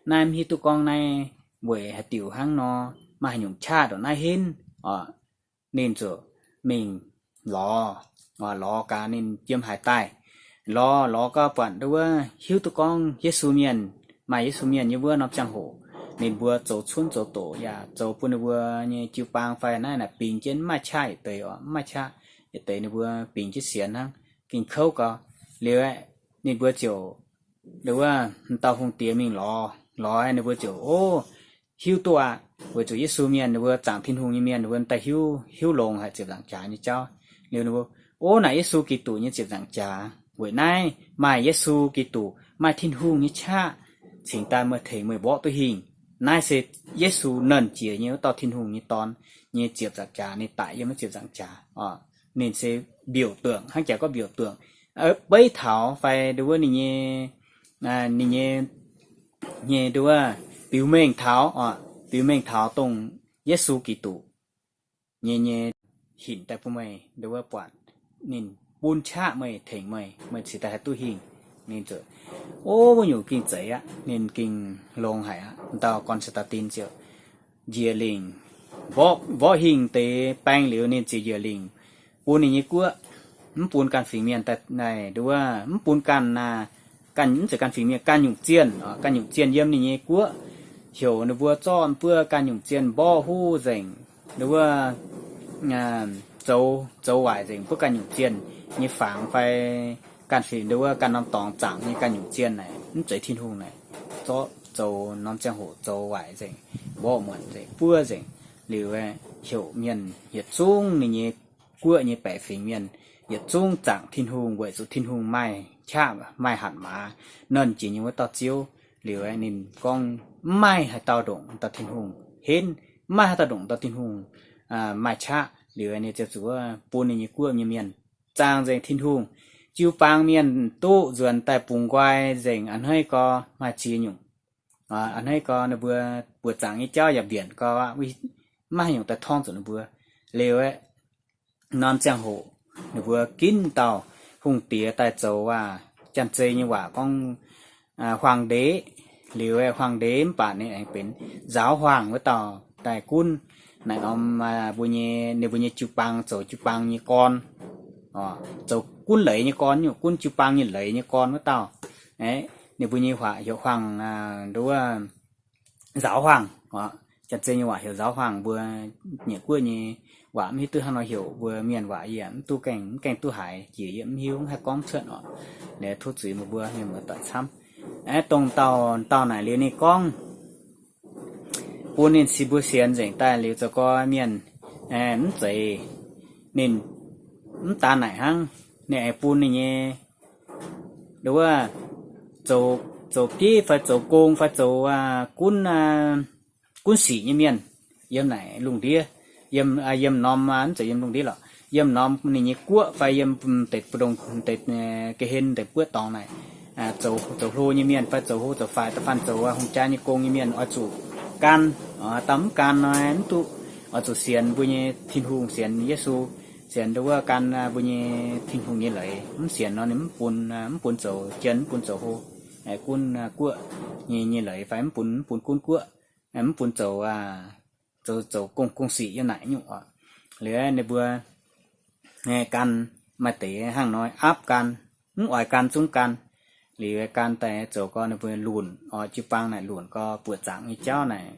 naaiv mv hiuv duqv gorngv naaiv weic haaix diuc hnangv nor, maaih haaix nyungc qaqv ndongc naaiv henv oc. Ninh ziouc mingh lorz, lorz gaax ninh yiem haaix daaih. Lorz, lorz gau buatc nduov hiuv duqv gorngv Yesu mienh, maaih Yesu mienh nyei wuov norm ziangh hoc, ninh mbuo zoux cuonv zoux doqc yaac zoux bun ninh mbuo nyei jiu-baang fai naaiv naaic bingx jienv, mv maaih qaqv yietc deix oc, mv maaih qaqv yietc deix, ninh mbuo bingx jienv sienx hnangv, gengh kouv gau. Liuz aeqv, ninh mbuo ziouc, nduov, m'dauh hungh diex mingh lorz, lorz ninh mbuo ziouc, o, hiuv duqv aqv. Weic zuqc Yesu mienh, ninh mbuo zaangc Tin-Hungh nyei mienh, ninh mbuo daaih hiuv, hiuv longx haic ziepc nzaangc jaax nyei jauv. Liuz ninh mbuo, o, naaic Yesu Giduc nyei ziepc nzaangc jaax. Weic naaiv maaih Yesu Giduc, maaih Tin-Hungh nyei qaqv cingx daaih meih tengx meih mborqv duqv hingh. Naaiv se Yesu Nernh Jiex nyei wuov dauh Tin-Hungh nyei Dorn nyei ziepc nzaangc jaax, ninh daic yiem wuov ziepc nzaangc jaax oc. Ninh se mbiouc duangc, hnangv jaax gorngv mbiouc duangc, beiv taux fai nduov ninh nyei, ninh nyei, nyei nduov biux mengh taux oc, biux mengh taux dongh Yesu Giduc nyei, nyei hinc daaih bun meih, nduov wuov buatc ninh bun qaqv meih, tengx meih, meih cingx daaih haih duqv hingh. Ninh ziouc, o, wuov nyungc gengh zeiz aqv, ninh gengh longx haic aqv. Dauh Gorn^saa^ndaa^tin ziouc njiec lingc, mborqv, mborqv hingh deix baeng liuz, ninh ziouc njiec lingc bun ninh nyei guoqv, mv bun ganh fingx mienh daaih naaic, nduov wuov, mv bun ganh, ganh, mv zeiz ganh fingx mienh, ganh nyungc zienh, ganh nyungc zienh yiem ninh nyei guoqv, heuc ninh mbuo zorqv buov ganh nyungc zienh mborqv huv nzengc, nduov wuov, zoux, zoux waaic nzengc buov ganh nyungc zienh nyei fangx fai ganh fingx, nduov wuov, ganh norm dorngx zaangc nyei ganh nyungc zienh naaic, mv zeiz Tin-Hungh naaic, zorqv zoux norm ziangh hoc zoux waaic nzengc, mborqv muonc nzengc, buov nzengc. Liuz heuc mienh yietc zungv ninh nyei guoqv nyei baeqc fingx mienh yietc zungv zaangc Tin-Hungh, weic zuqc Tin-Hungh maaih qaqv, maaih hatc maaz, nernh jiex nyei wuov dauh Ziouv. Liuz ninh gorngv, mv maaih haaix dauh ndongc dauh Tin-Hungh henv, mv maaih haaix dauh ndongc dauh Tin-Hungh maaih qaqv. Liuz ninh ziouc zuqc bun ninh nyei guoqv nyei mienh zaangc nzengc Tin-Hungh. Jiu-baang mienh duqv nzuonx daaih bungx nqoi nzengc, a'hneiv gorx maaih ziex nyungc. A'hneiv gorx ninh mbuo buoqc zaangc nyei jauv yaac mbienc gorx, mv maaih haaix nyungc daaih torngv zuqc ninh mbuo. Liuz aeqv, norm ziangh hoc ninh mbuo ginv dauh hungh diex daaih zoux aac, Janx-Zei nyei waac gorngv huaang-ndeic. Liuz aeqv, huaang-ndeic mv baac ninh aengx benx nzaaux huaang wuov dauh daaih gunv naaic norm mbuo nyei, ninh mbuo nyei jiu-baang, zoux jiu-baang nyei gorn, zoux gunv leiz nyei gorn, nyungc gunv jiu-baang nyei leiz nyei gorn wuov dauh. Ninh mbuo nyei waac heuc huaang, nduov wuov, nzaaux huaang. Janx-Zei nyei waac heuc nzaaux huaang, mbuo nyiec guoqv nyei waac mv hiuv duqv hnangv nor heuc, mbuo mienh waac yie mv duqv gaengh, mv gaengh duqv haiz, jiex yie mv hiuv, mv haih gorngv cuotv oc. Liuz tov zuiz meih mbuo mienh muoz-doic camv. Aeqv, dongh dauh, dauh naaic liuz ninh gorngv bun ninh si mbuo sienx nzengc daaih liuz zoux gorx mienh mv zeiz, ninh mv daan naaic hnangv, ninh aengx bun ninh nyei, nduov wuov, zoux, zoux bieiv fai zoux gong fai zoux gunv, gunv sic nyei mienh yiem naaic lungh ndiev, yiem, yiem norm, mv zeiz yiem lungh ndiev lorqc, yiem norm ninh nyei guoqv fai yiem deix mbu'ndongx, deix ga'hlen, deix buoqv dorngx naaic, zoux, zoux hlo nyei mienh fai zoux hlo zoux faix da'faanh zoux hungh jaa nyei gong nyei mienh oix zuqc gan. Dauh mv gan nor mv duqv, oix zuqc sienx mbuo nyei Tin-Hungh, sienx Yesu, sienx nduov wuov gan mbuo nyei Tin-Hungh nyei leiz. Mv sienx nor ninh mv bun, mv bun zoux jien, mv bun zoux hlo, gunv guoqv nyei, nyei leiz fai mv bun, mv bun gunv guoqv, mv bun zoux, zoux, zoux gong, gong sic yiem naaic nyungc oc. Liuz ninh mbuo gan maaih deix hnangv nor aapv gan, mv oix gan zungv gan. Liuz gan daaih zoux gorx ninh mbuo lunc oc, jiu-baang naaic lunc gorx buoqc zaangc nyei jauv naaic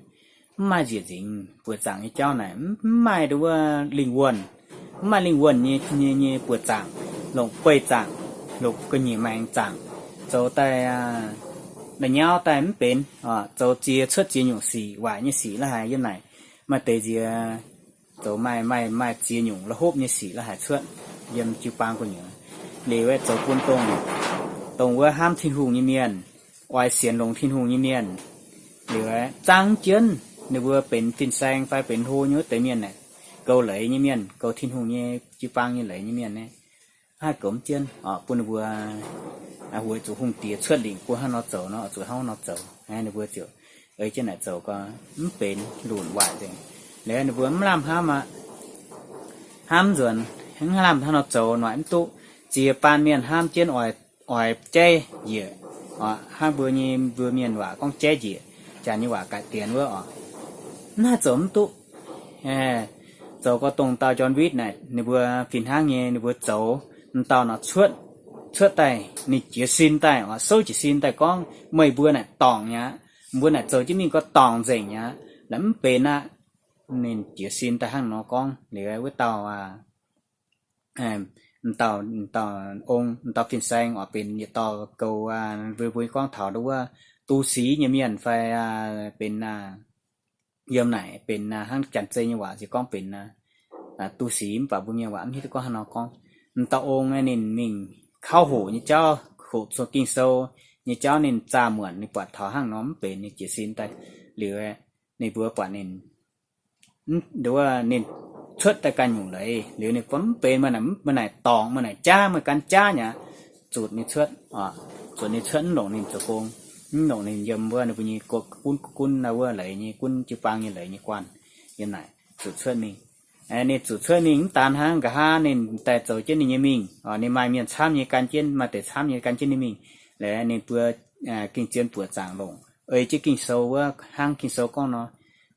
mv maaih njiec nzingx, buoqc zaangc nyei jauv naaic mv maaih nduov wuov lingh wuonh, mv maaih lingh wuonh nyei, nyei, nyei buoqc zaangc, longc beih zaangc, longc ga'nyiec maengx zaangc, zoux daaih la'nyauv daaih mv benx, zoux ziex cuotv ziex nyungc sic, waaic nyei sic la'haic yiem naaic. Maaih deix nziex zoux maaih, maaih, maaih ziex nyungc la'hopv nyei sic la'haic cuotv yiem jiu-baang gu'nyuoz. Liuz aeqv, zoux bun dongh, dongh wuov hnamv Tin-Hungh nyei mienh, oix sienx longx Tin-Hungh nyei mienh, liuz aeqv, zaangv jienv ninh mbuo benx fin-saeng fai benx hlo nyei wuov deix mienh aeqv, goux leiz nyei mienh, goux Tin-Hungh nyei jiu-baang nyei leiz nyei mienh aeqv, haih goux mv jienv oc, bun ninh mbuo weic zuqc hungh diex cuotv lingc bun hnangv nor zoux nor, oix zuqc hnangv nor zoux. Ninh mbuo ziouc ei jienv naaic zoux gorx mv benx, lunc waaic nzengc. Liuz ninh mbuo mv lamh hnamv aqv. Hnamv nzuonx, mv lamh hnangv nor zoux noic mv duqv. Ziex baan mienh hnamv jienv oix, oix jaiv njiec. Hnangv mbuo nyei, mbuo mienh waac gorngv jaiv njiec, janx nyei waac ga'dienx wuov oc. Mv haih zoux mv duqv. Zoux gorx dongh dauh John Wick naaic, ninh mbuo fih hnangv nyei, ninh mbuo zoux, m'dauh nor cuotv, cuotv daaih ninh jiez sin daaih oc, souv jiez sin daaih gorngv meih mbuo naaic dorngc mi'aqv, mbuo naaic zoux jienv mingh gorx dorngc nzengc mi'aqv, la'mv benx aqv. Ninh jiez sin daaih hnangv nor gorngv liuz wuov dauh m'dauh, m'dauh ong, m'dauh fin-saeng oix benx yietc dauh goux, mbuo, mbuo gorngv taux nduov wuov tu sic nyei mienh fai benx, yiem naaic benx hnangv Janx-Zei nyei waac se gorngv benx tu sic, mv baac mbuo mienh waac mv hiuv duqv gorngv hnangv nor gorngv. M'dauh ong ninh mingh kauv hoqc nyei jauv, hoqc zuangx Ging-Sou nyei jauv ninh zaah muonc, ninh buatc taux hnangv nor mv benx, ninh jiez sin daaih. Liuz ninh mbuo buatc ninh, nduov wuov ninh cuotv daaih ganh nyungc leiz, liuz ninh mv benx, meih naaic, meih naaic dorngc, meih naaic jaav, meih gan jaav mi'aqv. Zuotc ninh cuotv, zuotc ninh cuotv, mv longc ninh zoux gong, mv longc ninh yiem wuov ninh mbuo nyei gunv, gunv wuov leiz nyei, gunv jiu-baang nyei leiz nyei guanh. yiem naaic zuqc cuotv mingh. Ninh zuqc cuotv mingh mv daan hnangv, nqa'haav ninh daaih zoux jienv ninh nyei mingh, ninh maaih mienh camv nyei gan jienv, maaih deix camv nyei gan jienv ninh mingh. Laaix ninh mbuo gengh zien buoqc zaangc longc ei jienv Ging-Sou wuov, hnangv Ging-Sou gorngv nor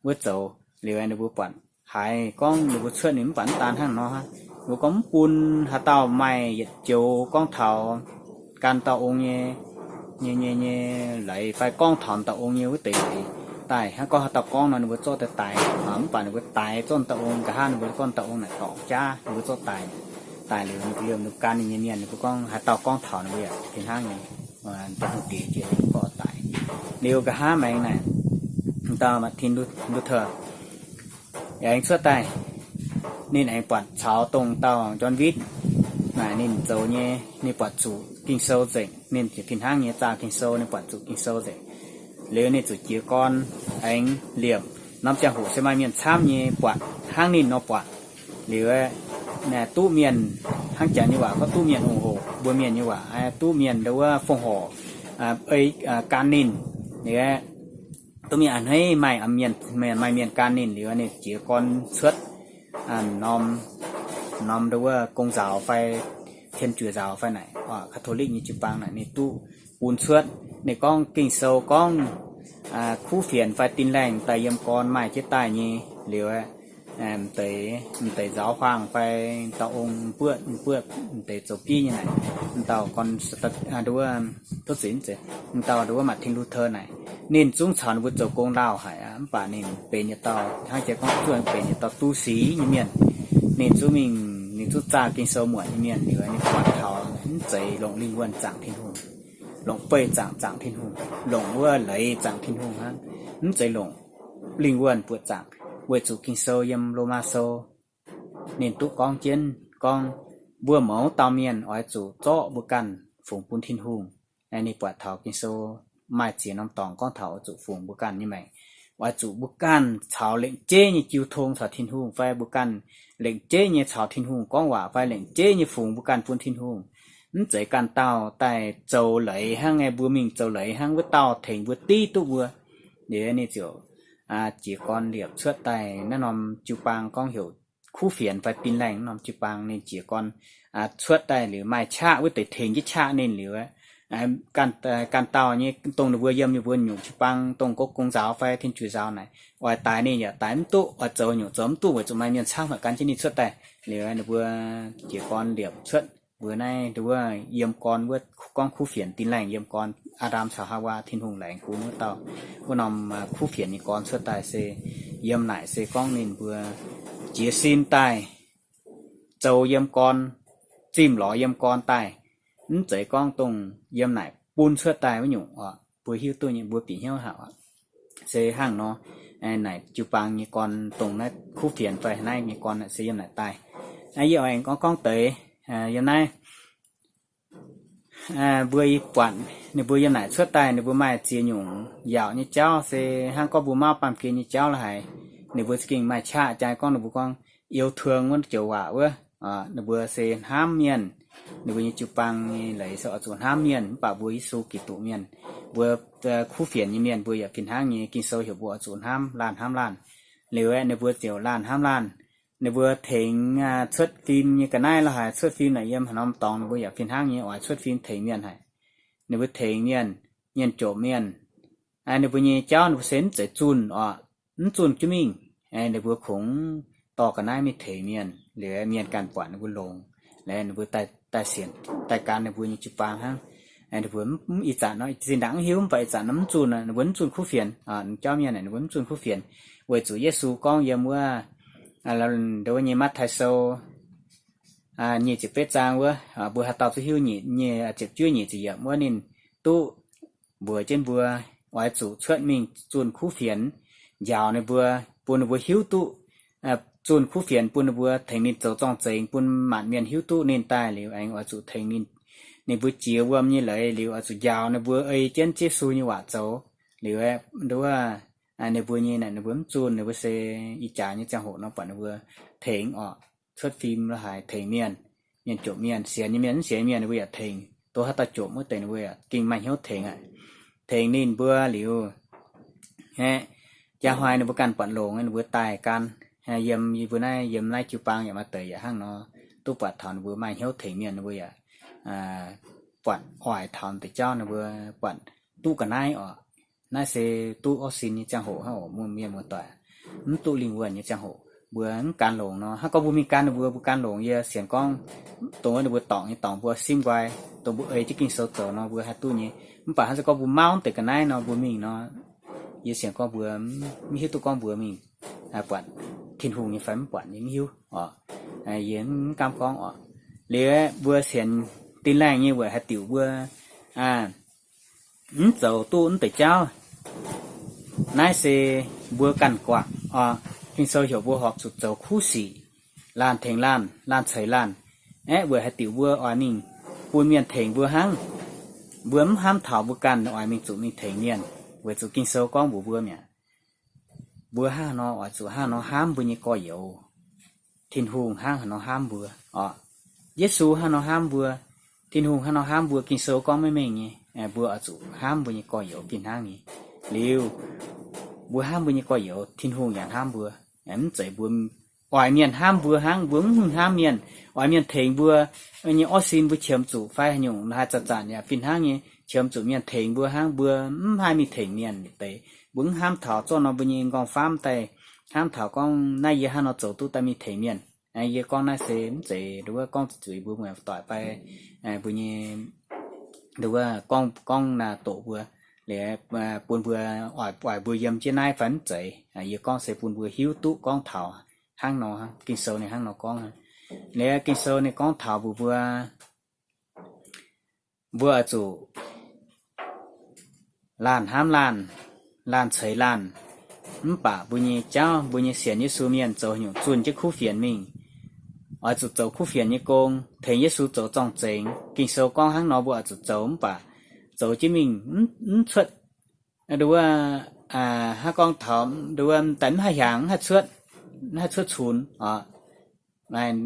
wuov zoux. Liuz ninh mbuo buatc haiz gorngv ninh mbuo cuotv ninh mv baac mv daan hnangv nor, ninh mbuo gorngv mv bun haaix dauh maaih yietc joux gorngv taux ganh dauh ong nyei, nyei, nyei, nyei leiz fai gorngv taux dauh ong nyei wuov deix leiz daaih. Hnangv gorngv haaix dauh gorngv nor ninh mbuo zorqv daaih daix. Mv baac ninh mbuo daix zorqv dauh ong, nqa'haav ninh mbuo gorngv dauh ong naaic dorngc jaav, ninh mbuo zorqv daix. Daix liuz ninh mbuo liemh ninh mbuo gan ninh nyei mienh, ninh mbuo gorngv haaix dauh gorngv taux ninh mbuo yaac fih hnangv nyei, deix hungh diex jiex ninh gorngv daix. Liuz nqa'haav maengx naaic, dauh Martin Luther aengx cuotv daaih, ninh aengx buatc caux dongh dauh John White naaic ninh zoux nyei, ninh buatc zuqc Ging-Sou nzengc, ninh fih hnangv nyei zaah Ging-Sou, ninh buatc zuqc Ging-Sou nzengc. Liuz ninh zuqc jiez gorn aengx liepc. Norm ziangh hoc se maaih mienh camv nyei buatc hnangv ninh nor buatc. Liuz duqv mienh, hnangv janx nyei waac gorngv duqv mienh ủng hộ, mbuo mienh nyei waac, duqv mienh ndo wuov fongc horc, ei gan ninh. Liuz duqv mienh a'hneiv maaih mienh, maaih mienh gan ninh. Liuz ninh jiez gorn cuotv norm, norm ndo wuov gong nzaaux fai Tien Juoz nzaaux fai naaic, Catholic nyei jiu-baang naaic ninh duqv bun cuotv. Ninh gorngv Ging-Sou gorngv kuv fienx fai tin laengh daaih yiem gorn maaih jienv daaih nyei. Liuz m'deix, m'deix nzaaux huaang fai dauh ong buoqv, buoqv m'deix zoux bieiv nyei naaic, m'dauh gorn, ndo wuov, tov zic, m'dauh ndo wuov Martin Luther naaic, ninh zungv caux ninh mbuo zoux gong lauh haic aqv. Mv baac ninh benx yietc dauh, hnangv jiex gorngv zunh benx yietc dauh tu sic nyei mienh. Ninh zungv mingh, ninh zungv zaah Ging-Sou muonc nyei mienh liuz, ninh buatc taux mv zeiz longc lingh wuonh zaangc Tin-Hungh, longc beih zaangc zaangc Tin-Hungh, longc wuov leiz zaangc Tin-Hungh hnangv. Mv zeiz longc lingh wuonh buoqc zaangc, weic zuqc Ging-Sou yiem Lomaa Sou ninh duqv gorngv jienv gorngv, mbuo mouz dauh mienh oix zuqc zorqv mbuo ganh fungx bun Tin-Hungh. Ninh buatc taux Ging-Sou maaih ziex norm dorngx gorngv taux oix zuqc fungx mbuo ganh nyei maengc. Oix zuqc mbuo ganh caux lengc jeiv nyei jiu tong caux Tin-Hungh, fai mbuo ganh lengc jeiv nyei caux Tin-Hungh gorngv waac, fai lengc jeiv nyei fungx mbuo ganh bun Tin-Hungh. Mv zeiz ganh dauh daaih zoux leiz hnangv, mbuo mingh zoux leiz hnangv, wuov dauh tengx mbuo div duqv mbuo. Liuz ninh ziouc jiez gorn liepc cuotv daaih naaiv norm jiu-baang gorngv heuc kuv fienx fai tin laengh norm jiu-baang. Ninh jiez gorn cuotv daaih liuz maaih qaqv, wuov deix tengx jienv qaqv ninh liuz, ganh dauh nyei dongh ninh mbuo yiem ninh mbuo nyungc jiu-baang dongh gong nzaaux fai Tin Juoz nzaaux naaic, oix daix ninh yaac daix mv duqv, oix zoux nyungc zoux mv duqv weic zuqc maaih mienh camv haic gan jienv ninh cuotv daaih. Liuz ninh mbuo jiez gorn liepc cuotv mbuo naaiv ndo wuov yiem gorn wuov gorngv kuv fienx tin laengh yiem gorn, Aa^ndam caux Haawaa, Tin-Hungh laengz bun wuov dauh, wuov norm kuv fienx nyei gorn cuotv daaih se, yiem naaic se gorngv ninh mbuo jiez sin daaih zoux yiem gorn, zimh lorz yiem gorn daaih. Mv zeiz gorngv dongh yiem naaic bun cuotv daaih wuov nyungc oc, mbuo hiuv duqv nyei, mbuo bieqc hnyouv haic oc. Se hnangv nor, naaic jiu-baang nyei gorn dongh naaiv kuv fienx fai naaiv nyei gorn se yiem naaic daaih. Yie oix aengx gorngv gorngv deix yiem naaiv, mbuo i buatc ninh mbuo yiem naaic cuotv daaih, ninh mbuo maaih ziex nyungc yaauc nyei jauv, se hnangv gorngv mbuo mauv baamh gen nyei jauv la'haiz, ninh mbuo za'gengh maaih qaqv jaaix gorngv ninh mbuo gorngv yêu thương wuov joux waac wuov, ninh mbuo se hnamv mienh. Ninh mbuo nyei jiu-baang nyei leiz se oix zuqc hnamv mienh, mv baac mbuo Yesu Giduc mienh, mbuo kuv fienx nyei mienh mbuo yaac fih hnangv nyei. Ging-Sou heuc mbuo oix zuqc hnamv laanh hnamv laanh. Liuz aeqv, ninh mbuo ziouc laanh hnamv laanh. Ninh mbuo tengx cuotv fim nyei ga'naaiv la'haiz, cuotv fim naaic yiem haaix norm dorngx ninh mbuo yaac fih hnangv nyei oix cuotv fim tengx mienh haic. Ninh mbuo tengx mienh, mienh jomc mienh. Ninh mbuo nyei jauv ninh mbuo se mv zeiz zunh oc, mv zunh jienv mingh. Ninh mbuo kungx dorh ga'naaiv mingh tengx mienh, liuz mienh ganh buatc ninh mbuo longx, ninh mbuo daaih sienx daaih gan ninh mbuo nyei jiu-baang hnangv. Ninh mbuo mv ih zanc nor, zinh ndaangc mv hiuv, mv baac ih zanc nor mv zunh, ninh mbuo mv zunh kuv fienx. Jauv mienh ninh mbuo mv zunh kuv fienx, weic zuqc Yesu gorngv yiem wuov, ndo wuov nyei Matv^taai Sou nyic ziepc betv zaang wuov, mbuo haaix dauh zuqc hiuv nyic, nyic ziepc juov nyic ziepc yiemc wuov ninh duqv mbuox jienv mbuo oix zuqc cuotv mingh zunh kuv fienx, njaaux ninh mbuo, bun ninh mbuo hiuv duqv, zunh kuv fienx bun ninh mbuo tengx ninh zoux zorng-zengx bun maanc mienh hiuv duqv ninh daaih liuz aengx oix zuqc tengx ninh, ninh mbuo jiex wuom nyei leiz liuz oix zuqc njaaux ninh mbuo ei jienv Yesu nyei waac zoux. Liuz ndo wuov ninh mbuo nyei naaic ninh mbuo mv zunh, ninh mbuo se ih jaax nyei ziangh hoc nor buatc ninh mbuo tengx oc, cuotv fim la'haiz tengx mienh, mienh jomc mienh, sienx nyei mienh mv sienx nyei mienh ninh mbuo yaac tengx. Dongh haaix dauh jomc wuov deix ninh mbuo yaac gengh maaih hnyouv tengx aqv. Tengx ninh mbuo liuz, aeqv, Njang hnoi ninh mbuo ganh buatc longx, ninh mbuo daaih gan, yiem mbuo naaiv, yiem naaiv jiu-baang yaac maaih deix yaac hnangv nor, duqv buatc taux ninh mbuo maaih hnyouv tengx mienh, ninh mbuo yaac buatc oix taux deix jauv, ninh mbuo buatc duqv ga'naaiv oc. Naaiv se duqv orv sin nyei ziangh hoc hnangv oc, mienh muoz-doic. Mv duqv lingh wuonh nyei ziangh hoc, mbuo mv gan longx nor, hnangv gorngv mbuo mingh gan ninh mbuo, mbuo gan longx, yie sienx gorngv dongh wuov ninh mbuo dorngc nyei dorngx mbuo simv nqoi, dongh mbuo ei jienv Ging-Sou zoux nor mbuo haih duqv nyei. Mv baac hnangv se gorngv mbuo mauv deix ga'naaiv nor mbuo mingh nor, yie sienx gorngv mbuo mv hiuv duqv gorngv mbuo mingh buatc Tin-Hungh nyei fai mv buatc nyei mv hiuv oc. Yie mv gaamv gorngv oc. Liuz mbuo sienx Tin-Laengh nyei weic haaix diuc mbuo mv zoux duqv mv deix jauv? Naaiv se mbuo ganh guangc oc. Ging-Sou heuc mbuo horpc zuqc zoux kuv sic, laanh tengx laanh, laanh ceix laanh. Aeqv, weic haaix diuc mbuo oix mingh bun mienh tengx mbuo hnangv? Mbuo mv hnamv taux mbuo ganh oix mingh zuqc mingh tengx mienh, weic zuqc Ging-Sou gorngv mbuox mbuo mi'aqv, mbuo hnangv haaix nor oix zuqc hnangv haaix nor hnamv mbuo nyei gorx-youz, Tin-Hungh hnangv haaix nor hnamv mbuo oc. Yesu hnangv haaix nor hnamv mbuo, Tin-Hungh hnangv haaix nor hnamv mbuo, Ging-Sou gorngv maiv mengh nyei. Mbuo oix zuqc hnamv mbuo nyei gorx-youz fih hnangv nyei. Liuz, mbuo hnamv mbuo nyei gorx-youz, Tin-Hungh yaac hnamv mbuo. Mv zeiz mbuo oix mienh hnamv mbuo hnangv, mbuo mv hnamv mienh, oix mienh tengx mbuo nyei orv sin mbuo qiemx zuqc fai haaix nyungc haaix zanc-zanc yaac fih hnangv nyei, qiemx zuqc mienh tengx mbuo hnangv, mbuo mv haih mingh tengx mienh deix. Mbuo mv hnamv taux zorqv nor mbuo nyei nqorngv-famv daaih hnamv taux gorngv naaiv yie hnangv nor zoux duqv daaih mingh tengx mienh. Yie gorngv naaiv se mv zeiz nduov gorngv zuiz mbuo muoz-doic fai mbuo nyei nduov gorngv, gorngv naaiv doqc mbuo, liuz bun mbuo oix, oix mbuo yiem jienv naaiv fai mv zeiz. Yie gorngv se bun mbuo hiuv duqv gorngv taux hnangv nor, Ging-Sou ninh hnangv nor gorngv. Liuz Ging-Sou ninh gorngv taux mbuox mbuo, mbuo oix zuqc laanh hnamv laanh, laanh ceix laanh. Mv baac mbuo nyei jauv, mbuo nyei sienx Yesu mienh zoux haaix nyungc zunh jienv kuv fienx mingh, oix zuqc zoux kuv fienx nyei gong, tengx Yesu zoux zorng-zengx. Ging-Sou gorngv hnangv nor mbuo oix zuqc zoux, mv baac zoux jienv mingh mv cuotv, nduov, hnangv gorngv taux nduov daaih mv haih hiaangx, mv haih cuotv, mv haih cuotv cunx oc.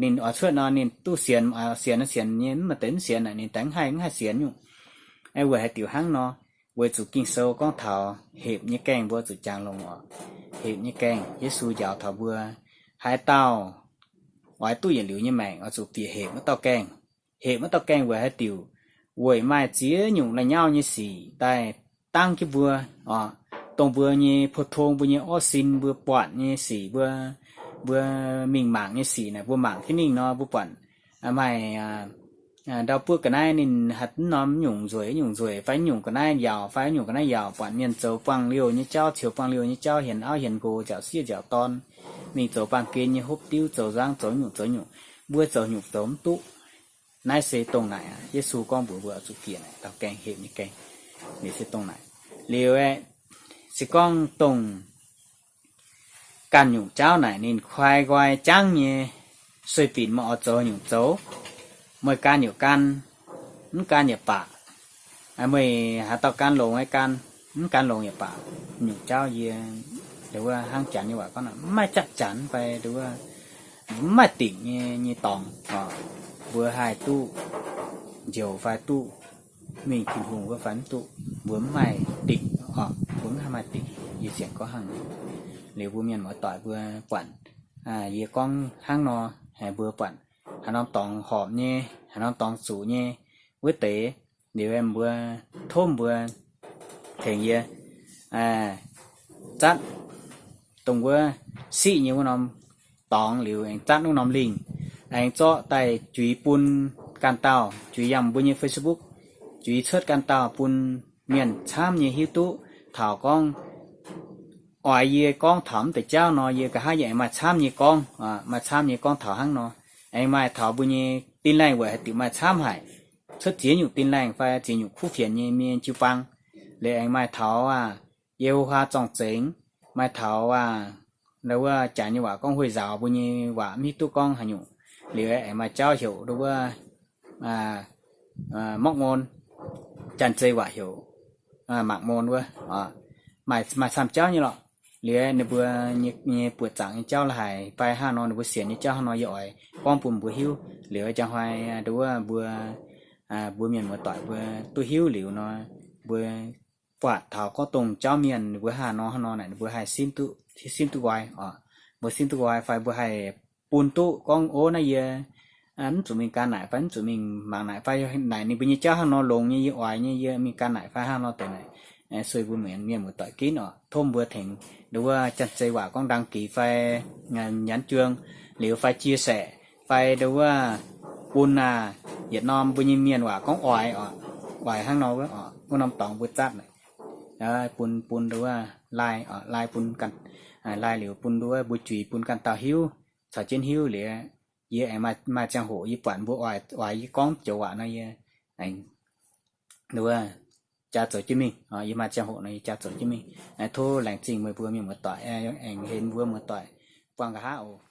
Ninh oix cuotv nor ninh duqv sienx, sienx nor sienx nyei, mv maaih deix mv sienx, ninh daaih mv haih, mv haih sienx nyungc. Weic haaix diuc hnangv nor? Weic zuqc Ging-Sou gorngv taux hepc nyei gaengh mbuo zuqc jangx longx oc. Hepc nyei gaengh, Yesu njaaux taux mbuo, haaix dauh oix duqv yietc liuz nyei maengc oix zuqc bieqc hepc wuov dauh gaengh. Hepc wuov dauh gaengh weic haaix diuc? Weic maaih ziex nyungc la'nyauv nyei sic daaih dangv jienv mbuo oc. Dongh mbuo nyei pou-tong, mbuo nyei orv sin, mbuo buatc nyei sic, mbuo, mbuo mingh mangc nyei sic naaic, mbuo mangc jienv mingh nor mbuo buatc maaih ndau buov ga'naaiv ninh hatc mv norm nyungc nzueic, nyungc nzueic fai nyungc ga'naaiv yaauc, fai nyungc ga'naaiv yaauc, buatc mienh zoux buangh liouh nyei jauv, ceux buangh liouh nyei jauv, hienx auv hienx nqox, nziaauc sieqv nziaauc dorn, mingh zoux baamh gen nyei hopv diuv, zoux nzangv, zoux nyungc zoux nyungc. Mbuo zoux nyungc zoux mv duqv. Naaiv se dongh naaic aqv. Yesu gorngv mbuox mbuo oix zuqc bieqc naaic dauh gaengh, hepc nyei gaengh. Liuz se dongh naaic. Liuz aeqv, se gorngv dongh ganh nyungc jauv naaic ninh kuaai nqoi jangv nyei, sueih binc meih oix zoux nyungc zoux, meih gan yaac gan, mv gan yaac baac. Meih haaix dauh gan longx aeqv gan, mv gan longx yaac baac. Nyungc jauv yie wuov hnangv Janx nyei waac gorngv, mv maaih jatv Janx fai wuov mv maaih dingc nyei, nyei dorngx oc. Mbuo haih duqv njoux fai duqv mingh Tin-Hungh wuov fai mv duqv, mbuo mv maaih dingc oc. Mbuo mv haih maaih dingc. Yie sienx gorngv hnangv. Liuz mbuo mienh muoz-doic mbuo buatc yie gorngv hnangv nor, haiz mbuo buatc haaix norm dorngx horpc nyei, haaix norm dorngx zuqc nyei wuov deix, liuz mbuo tov mbuo tengx yie zatv dongh wuov siqv nyei wuov norm dorngx liuz aengx zatv wuov norm lingh, aengx zorqv daaih juix bun ganh dauh, juix yangh mbuo nyei Facebook, juix cuotv ganh dauh bun mienh camv nyei hiuv duqv taux gorngv oix yie gorngv taux mv deix jauv nor, yie nqa'haav yie aengx maaih camv nyei gorngv, maaih camv nyei gorngv taux hnangv nor. Aengx maaih taux mbuo nyei Tin-Laengh weic haaix diuc maaih camv haic, cuotv ziex nyungc Tin-Laengh fai ziex nyungc kuv fienx nyei mienh jiu-baang. Liuz aengx maaih taux aac, Ye^ho^waa zorng-zengx, maaih taux aac, wuov Janx nyei waac gorngv huih nzaaux mbuo nyei waac mv hiuv duqv gorngv haaix nyungc. Liuz aengx maaih jauv heuc wuov Mormon, Janx-Zei waac heuc Mangc Mon wuov, maaih, maaih camv jauv nyei lorqc. Liuz ninh mbuo nyei, nyei buoqc zaangc nyei jauv la'haic fai hnangv nor, ninh mbuo sienx nyei jauv hnangv nor, yie oix gorngv bun mbuo hiuv. Liuz njang hnoi nduov mbuo, mbuo mienh muoz-doic mbuo duqv hiuv liuz nor, mbuo buatc taux gorngv dongh jauv mienh ninh mbuo hnangv nor hnangv nor naaic ninh mbuo haih simv duqv, simv duqv nqoi oc. Mbuo simv duqv nqoi fai mbuo haih bun duqv gorngv, ov, naaiv yie mv zuqc mingh ganh naaic fai mv zuqc mingh mangc naaic fai naaic ninh mbuo nyei jauv hnangv nor longx nyei, yie oix nyei, yie mingh ganh naaic fai hnangv nor deix naaic, sueih mbuo mienh muoz-doic ginv oc. Tov mbuo tengx nduov wuov janx-zei waac gorngv đăng ký fai nhắn tin liuz fai chia sẻ fai nduov wuov bun aac, yietc norm mbuo nyei mienh waac gorngv oix oc, oix hnangv nor wuov oc, wuov norm dorngx mbuo zatv naaic, bun, bun nduov wuov like oc, like bun ganh, like liuz bun nduov wuov mbuo juiz bun ganh dauh hiuv, caux jienv hiuv liuz, yie aengx maaih ziangh hoc yie buatc mbuo oix, oix yie gorngv joux waac nor yie aengx nduov wuov jaa zoux jienv mingh oc, yie maaih ziangh hoc nor yie jaa zoux jienv mingh. Tov laengz zingh meih mbuo mienh muoz-doic, aengx henv mbuo muoz-doic buangh nqa'haav oc.